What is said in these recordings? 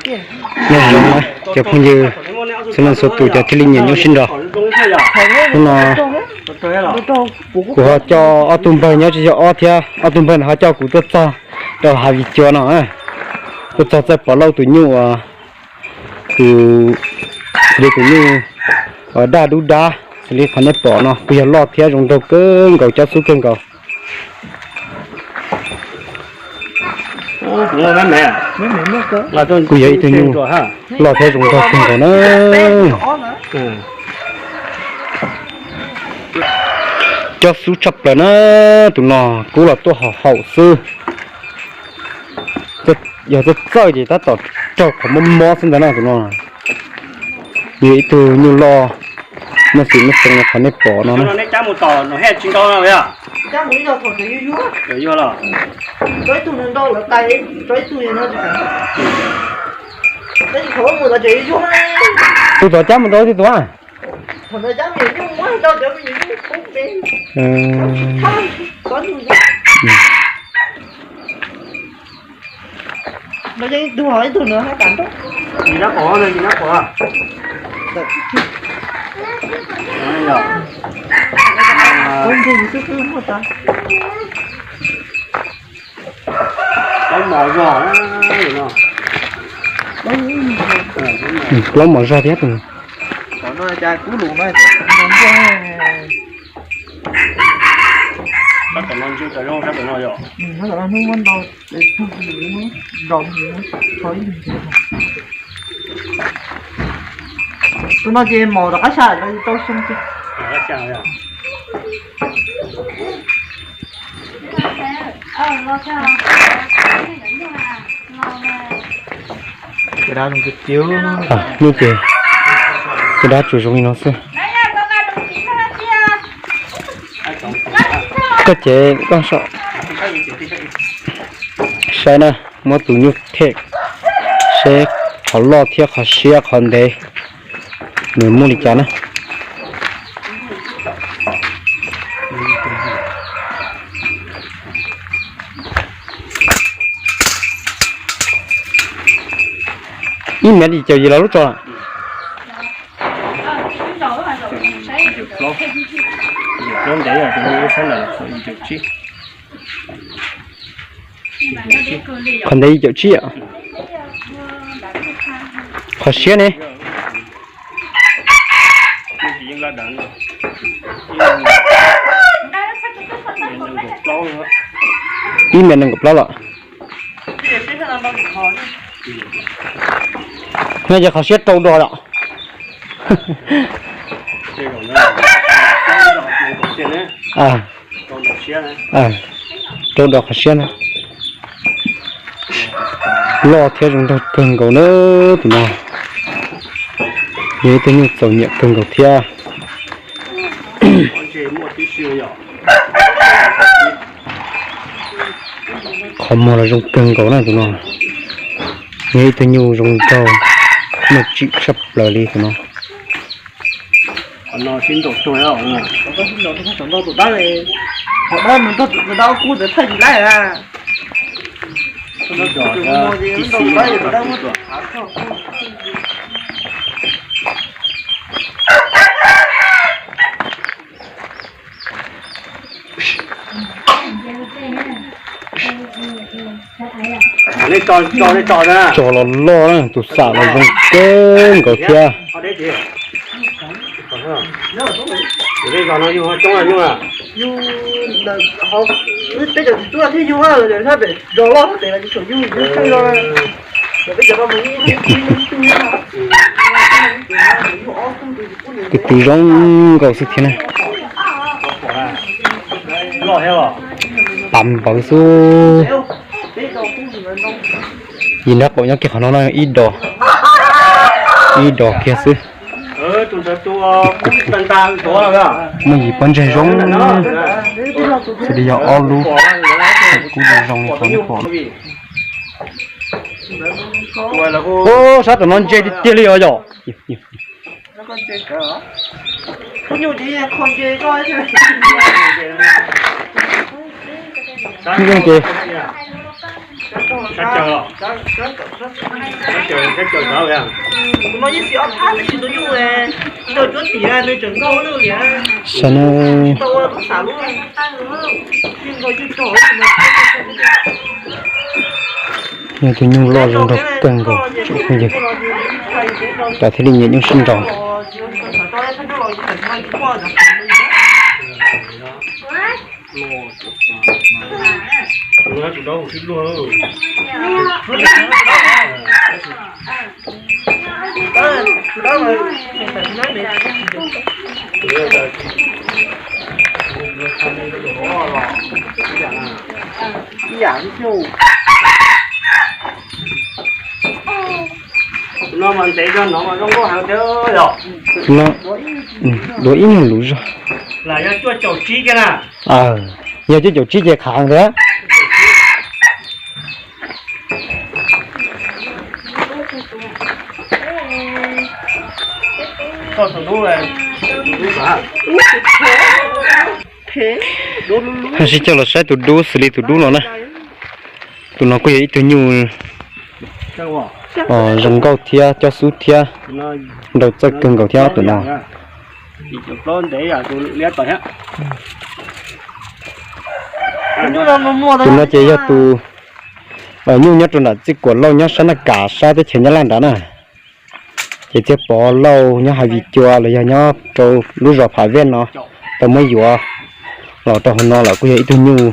Nyob zoo na cov phooj ywg txhua leej txhua tus cov thiaj li nyiam nyob sib nrog. Hnub no kuv ho coj ob tug npawg nyob tsis yog ob thiab, ob tug npawg ntawd ho coj kuv tuaj txog rau hav Vim Cua no, tuaj txog txawj Pov Lauj tus nyuj uas tus, li tus nyuj uas daj dub dab xws li qhov nej pom no kuj yog loj thiab zoo nraug kawg nkaus, cob xub kawg nkaus. Kuj yog ib tug nyuj loj thiab zoo nraug kawg nkaus na. Cob xub tshaj plaws na, tus no kub los tuaj haum haum xwb. Yog txawj txawj ces tab tom raug qhov mob mob xwb ntag na tus no. Yog ib tug nyuj loj muaj xim muaj txeeg li qhov nej pom no na. Tus tom cab mus rau ib tug tuaj. Plaub mos zog thiab tus. Tus no ces mos rov qab saj lawm tau xyoo. Nyuj ces caj dab tsuas zoo li no xwb. Koj ces koj saib na, muab tus nyuj them seb qhov loj thiab qhov siab qhov ntev nws muaj li cas na. Ib mev li caum yim los lub tso lawm. Qhov ntev yim caum tsib yom. Qhov siab ne? Ib mev nees nkaum plaub lawm. No ces qhov siab rau do lawm. Rau do qhov siab na. Loj thiab zoo nraug kawg nkaus na tus no. Yog ib tug nyuj txaus nyiam kawg nkaus thiab. Qhov muag los zoo kawg nkaus na tus no. Yog ib tug nyuj zoo nraug muaj tsim tshaj plaws li tus no. Tso los loj na, tus xam los zoo kawg nkaus thiab. Kwv tw zoo nkaus xwb thiab na. Pas npawv xwb. Yim nrab qaum nyob kiag qhov no no ib dos, ib dos kiag xwb. Muaj yim pob ntseg zoo, xws li yog ob lub, kub zoo zoo li qhov nej pom. Ub, sab tom no ntse tiag tiag li os yom. Nyuj ces Sab caw los? Sab caw, sab caw tau li. Tus no yeej xim ob phab tab sis tus nyuj tau cuab tiav nws tseem nkauj lwj li. Saib na. Tau ua lub xam lub, yeej nkauj yeej rog. Yog tus nyuj loj zoo nraug kawg nkaus tsoom phooj ywg. Cas thiaj li nyiam nyuj sib nraus. Tus no mas ntev zog no mas zoo nkauj heev thiab yom. Tus no dua ib nyuag luv zog. Lam yog cuaj caum tsib kiag na. Yog cuaj caum tsib ces qhav thiab. Sib coj los saib tus dub xws li tus dub no na. Tus no kuj yog ib tug nyuj zoo nkauj thiab cob xub thiab, nraug txawj kawg nkaus thiab tus no. Tus no ces yog tus nyuj nyob rau nram Txij Kuam Lauj nyob sab Naj Kam sab teb chaws Nyab Laj nrad na. Ces Txiaj Pov Lauj nyob Hav Vim Cua los yog nyob rau lub zos Phav Vej no tau muab yuav los rau hauv no los kuj yog ib tug nyuj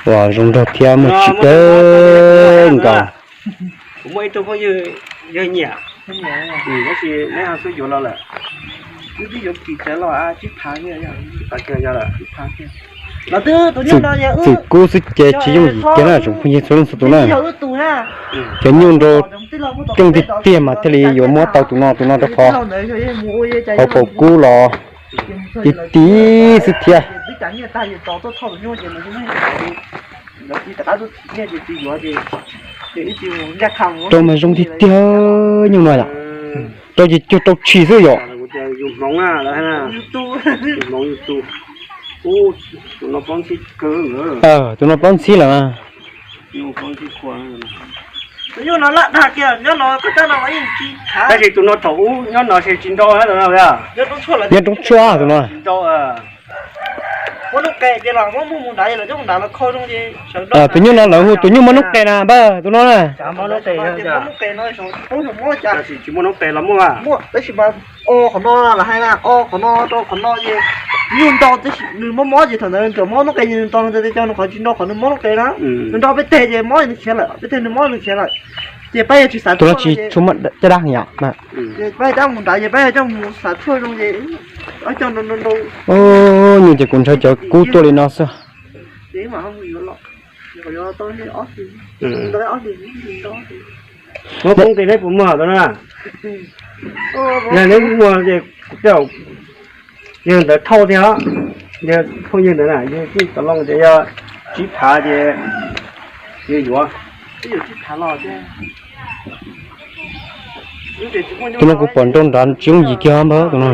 uas zoo nraug thiab muaj tsim kawg nkaus. Kuv muaj ib tug phooj ywg yawg nyiam, tab sis neb ho xub yuav los lawm. Wb twb yuav kim tsawv los tsib phav kiag, tsib phav kiag. Txwm kub xwb ces tsis yooj yim kiag na tsoom phooj ywg txhua leej txhua tus na. Cov nyuj nrau rooj tiag tiag mas thiaj li yuav muab tau tus no tus no rau qhov hauv paus kub los ti ti xwb thiab. Rau mas zoo tiag tiag nyuj no yom. Rau ces cuag rau tshis xwb yom. Tus no plaub ntxhib lawm. Tab sis tus no thaum ub nyob no ces tsis nrau na. Nyob roob tshuaj tus no. Tus nyuj no lawv hu tus nyuj muaj noob qes na npawg tus no na. Tab sis tsis muaj noob qes los muaj. Tab sis mas o qhov no los hais na, o qhov no rau qhov no ces nyuj nrau tab sis nws mob mob ces thaum ntawd nws mob noob qes ces nws nrau nws tes cov nws qhov tsis nrau qhov nws mob noob qes na. Nws nrau peb teg ces mob nws khiav lawm, peb teg nws mob nws khiav lawm. Ces pab yog tsis xav tshuaj ces pab yog coj mus nrad ces pab yog coj mus xav tshuaj zoo ces coj nrau nrau. Nyuj ces kuv ntshaw cov kub tuaj li no xwb. Muab koob tes neb puas muag tau na? Yog neb muag ces yawg ntawd thauj thiab os. Yawg phooj ywg ntawd na, yawg tij tau loo ces yog tsib phav ces yawg yuav. Tus no kuv pom nrau nrad tsis yooj yim kiag npawg tus no.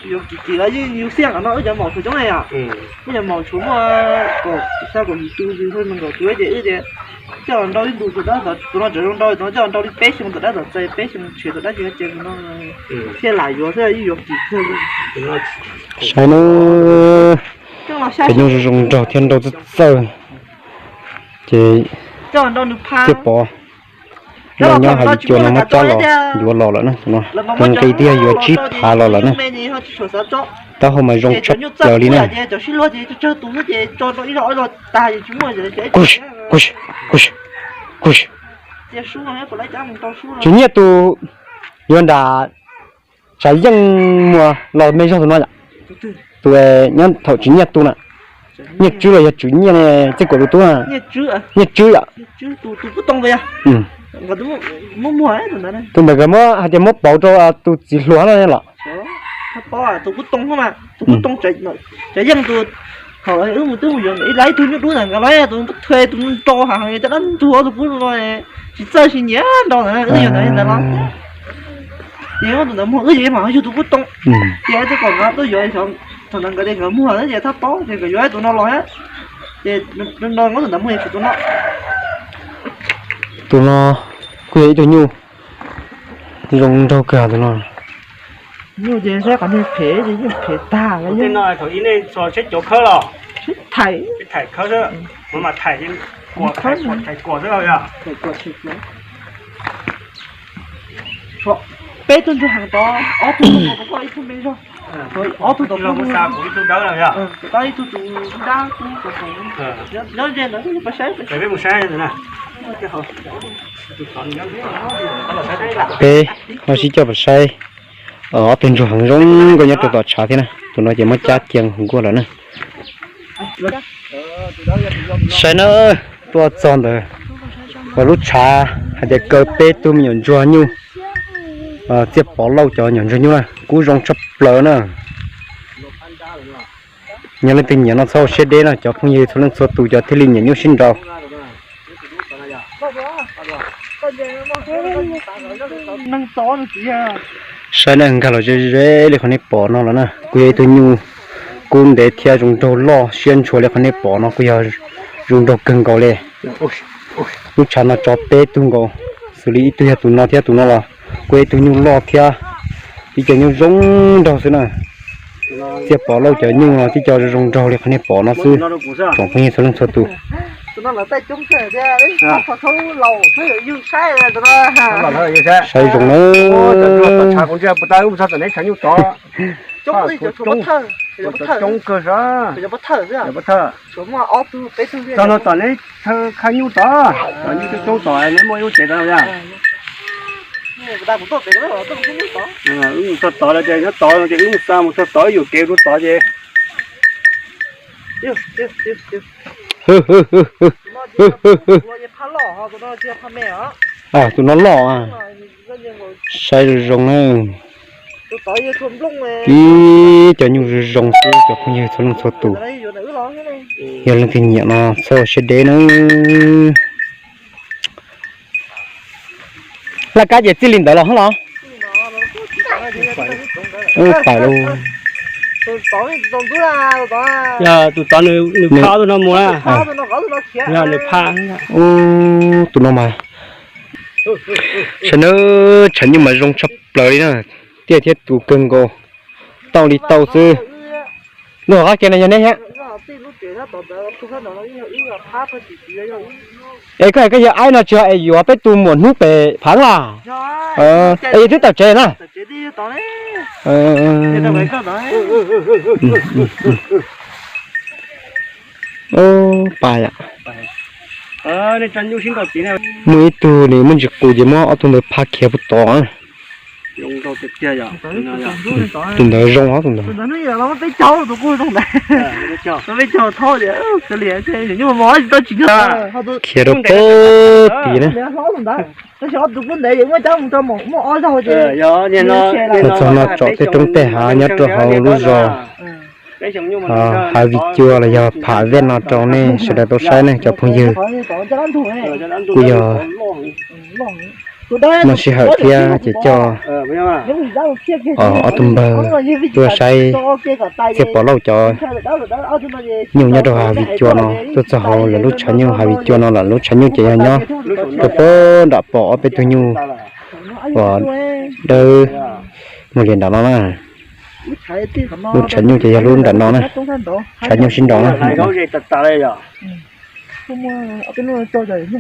Yus kiv kiv los yeej yus xiaj qhov no wb cov maum tsuas coob na yom. Wb cov maum tsuas muaj kaum xya kaum yim tus, nees nkaum tus ces wb coj nrau ib ntus tus dab, tus no tseem zoo nrau, tus no coj nrau li peb xyoo tom dab tom txais, peb xyoo tshiav tom dab tsi ces tus no thiaj lam yuav xwb, yeej yuav kiv kawg li. Saib na, cov nyuj zoo zoo nraug thiab nrau txawj txawj. Ces Txiaj Pov no nyob Hav Vim Cua no muab cab los yuav los lawm na, tus no nqi twb yog yuav tsib phav los lawm na. Taub hau mas zoo tshaj plaws li na. Kuj, kuj, kuj, kuj. Tswv Nyiaj tus yuav nram Tsav Yeej mus los me zog tus no yom. Tus nyob thaum Tswv Nyiaj tu na. Nyiaj Tswb los yog Tswv Nyiaj, Txij Kuam tus tub na. Nyiaj Tswb yom. Tus ntawd nkawd muab hais tias muab pauv rau tus txiv hluas no los. Tus kub too, tus kub too Tsav Yeej tus, thaum wb mus twb mus yuav ib lab ib tug nyuj dub ntawd nkawd lawv tus thue tus nrau heev coj dab ntug tus kub no tsis txawj tsis nyiam nrau ntawd, wb yuav ntawd ntawd los. Ces tus ntawd muag wb ces mam yug tus kub too. Ces txij kom nkawd tuaj yuav, thaum ntawd nkawd tias nkawd muag ces thab paub ces nkawd yuav tus no los thiab. Tus no kuj yog ib tug nyuj zoo nraug kawg tus no. Nyuj ces saib qhov niag phem ces yeej phem tag li. Thaum ib nej txog seb cov khawb los? Sib thaim, sib thaim khawb xwb. Mas mas thaim, thaim kuam xwb los yog? Peb tug ntsuag heev tod, ob tug ntsuag tod, ib tug me zog, ob tug tod, ib tug dawb, ib tug tus dab, nyob ze ntawd peb mus saib. Peb ho sib coj pais saib ob tug ntsuag heev zoo nkauj nyob rau tom tshav thiab na. Tus no ces muab cab cia nkuaj lawm na. Saib na, tuaj txog ntawd uas lub tshav hais tias kaw peb tug me nyuam ntsuag nyuj, Txiaj Pov Lauj cov nyuam ntsuag nyuj na, kub zoo tshaj plaws na. Yog leej twg nyiam no txhob ua siab deb na cov phooj ywg txhua leej txhua tus cov thiaj li nyiam nyuj sib nraus. Saib na, nkag los ze ze li qhov nej pom no los na, kuj yog ib tug nyuj kub ntev thiab zoo nraug loj siab ntshua li qhov nej pom no, kuj yog zoo nraug kawg nkaus li. Lub tshav no tso peb tug nkaus, xws li ib tug yog tus no thiab tus no los kuj yog ib tug nyuj loj thiab, ib co nyuj zoo nraug xwb na. Txiaj Pov Lauj cov nyuj no tib co zoo zoo nraug li qhov nej pom no xwb, tsoom phooj ywg txhua leej txhua tus. Saib zoo na. Coob kawg sav. Txog no tom neb chaw kha nyuj tod, cov nyuj coob coob tom neb muaj ib lub tsev tod yog? Wb mus txog tod lawm ces nyob tod no ces wb mus xa mus txog tod wb yuam kev rau tod ces. Tus no loj, saib zoo zoo na. Ib co nyuj zoo zoo xwb cov phooj ywg txhua leej txhua tus. Yog leej twg nyiam no txhob ua siab deb na. Laj kab ces txij li ntawd los hab los? Pais lauj. Yog tus tod nws phaj tus no mus na. Yog nws phaj. Tus no mas, saib na, tshav nyuj mas zoo tshaj plaws li na. Tiaj thiab tus kawg nkaus, tauj li tauj xwb. Lub hauv qab kiag no yog neb thiab? Es koj hais koj yog aib no tsis yog es yuav peb tus muam hnub pem phav las? Es yog twb tawm tsev na. Pais, muaj ib tug nws muaj ntsis qus ces muab ob tug ntawd phaj khiav puag tod. Tus ntawd zoo os tus ntawd. Khiav rau pem tid na. Mus txog no tsom tej roob tej hav nyob rau hauv lub zos Hav Vim Cua los yog Pham Vej no rau nej sawv daws tau saib ne cov phooj ywg. Kuj yog muaj sij hawm thiab ces coj ob tug npawg tuaj saib Txiaj Pov Lauj cov nyuj nyob rau Hav Vim Cua no, tuaj txog hauv lawv lub tshav nyuj Hav Vim Cua no lawm. Lub tshav nyuj ces yog nyob rau pem nram pom ob peb tug nyuj uas dawb muag li nram no na. Lub tshav nyuj ces yog lub nram no na, tshav nyuj sib nraus na.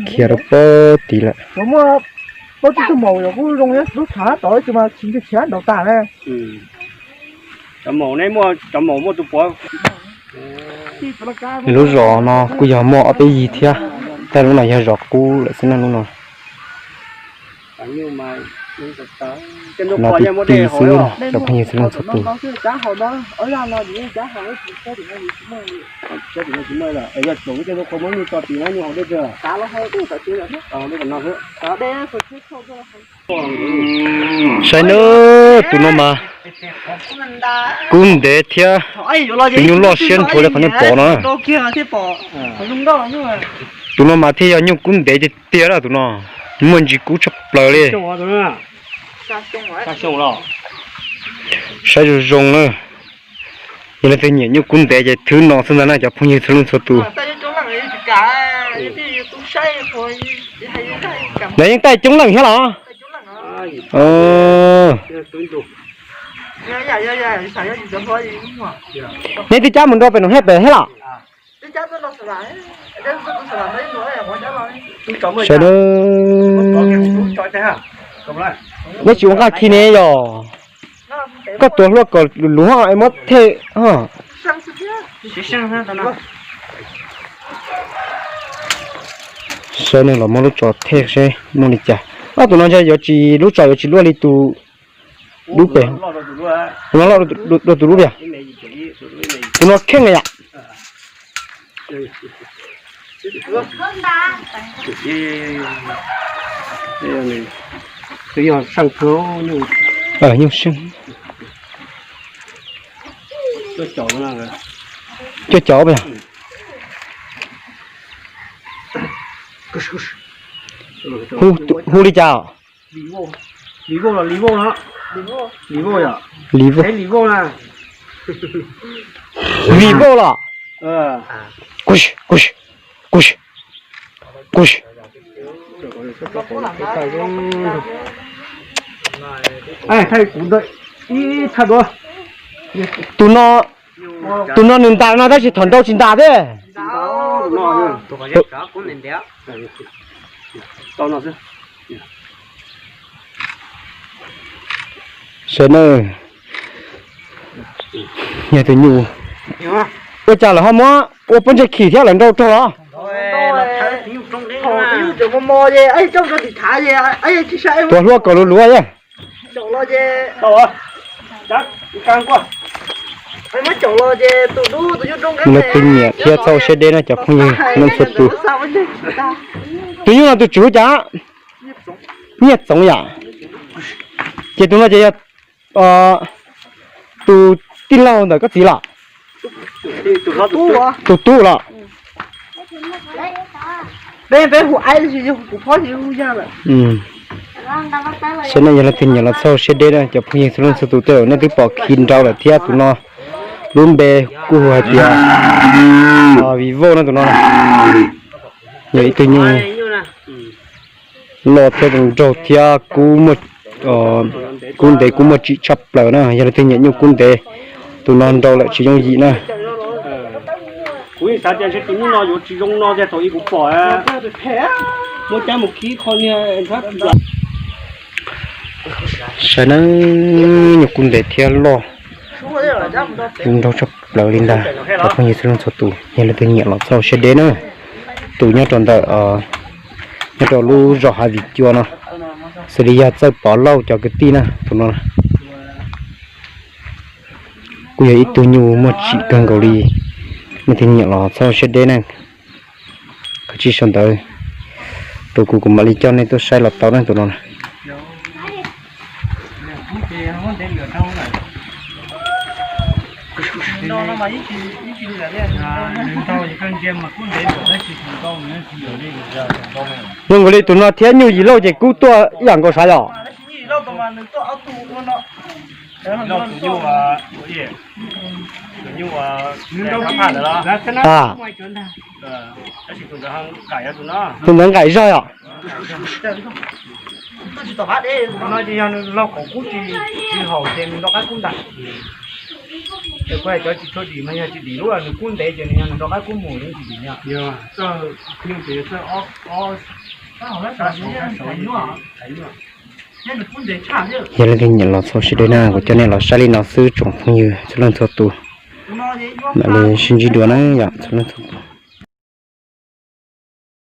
Khiav rau pem tid lawm. Lub zos no kuj yog muaj ob peb yig thiab, tab lub no yog zos qub lawm xwb na lub no. No tib tib xwb cov phooj ywg txhua leej txhua tus. Saib nawb, tus no mas kub ntev thiab, tus nyuj loj siab nrhuav li qhov nej pom no. Tus no mas thiaj yog nyuj kub ntev tiag tiag lawm tus no, muaj ntsis kub tshaj plaws li. Saib zoo zoo na. Yog leej twg nyiam nyuj kub ntev ces thwb no xwb ntag na cov phooj ywg txhua leej txhua tus. Lawv yeej taij coob leej thiab los? Neb twb cab mus nrau pem nus hej pem thiab los? Sawv daws, neb tsis ua nqaj khi ne yog? Koj tuav hlua kom luv luv es muab thej. Saib nws los muab lub tso thej seb muaj li cas. Ob tus no ntshe yuav tsis, lub tso yuav tsis luaj li tus dub pem. Tus no loj dua tus dub tiag. Tus no kheej yom. Nyuj seej. Cuaj caum. Hu li cas? Li vauj los li vauj no? Li vauj yom. Li vauj. Li vauj los? Kuj, kuj, kuj, kuj. Tus no, tus no nws ntas no tab sis thaum nrau tsis ntas thiab. Sawv daws, yog tus nyuj, ua cas lawv ho muab ua pob ntseg khim thiab lawv nrau raug los? Tuav hlua kom luv luv yom. Lawv twb nyiam thiab txhob ua siab deb na cov phooj ywg txhua leej txhua tus. Tus nyuj no tus tswv hu cas? Nyiaj Txoov yom. Ces tus no ces yog tus tij laug ntawm koj txiv los? Tus tub los? Saib nej yog leej twg nyiam los txhob ua siab deb na cov phooj ywg txhua leej txhua tus, tej zaum nej twb pom khi nrau lawm thiab. Tus no lub npe kuj hu hais tias Vivo no, tus no yog ib tug nyuj loj thiab zoo nraug thiab kub ntev kub muaj tsim tshaj plaws na. Yog leej twg nyiam nyuj kub ntev, tus no nrau lawm tsis yooj yim na. Kuv yeej xav tias ntshe tus nyuj no yuav tsis zoo no tiag thaum ub kuv pom. Saib na, nyuj kub ntev thiab loj, zoo nraug tshaj plaws li ntag. Cov phooj ywg txhua leej txhua tus, yog leej twg nyiam los txhob ua siab deb na. Tus nyob rau ntawm, nyob rau lub zos Hav Vim Cua no, xws li yog Txawj Pov Lauj cov kwv tij na, tus no kuj yog ib tug nyuj muaj tsim kawg nkaus li. Leej twg nyiam los txhob ua siab deb na. Kav tsij sau ntawv rau kuv, kuv mam li coj nej tuaj saib los tau na tus no. Zoo nkaus li tus no thiab nyuj Yim Lauj ces kub tuaj ib yam nkaus sav yom. Tus ntawd nqaim zog yom. Cov tsis tshua dim mas yog tsis dim lub nws kub ntev ces nws yog nws rov qab kub mus yeej tsis dim. Yog leej twg nyiam los txhob ua siab deb na, kuv coj nej los saib li no xwb tsoom phooj ywg txhua leej txhua tus. Mam li sib ntsib dua na yom txhua leej txhua tus.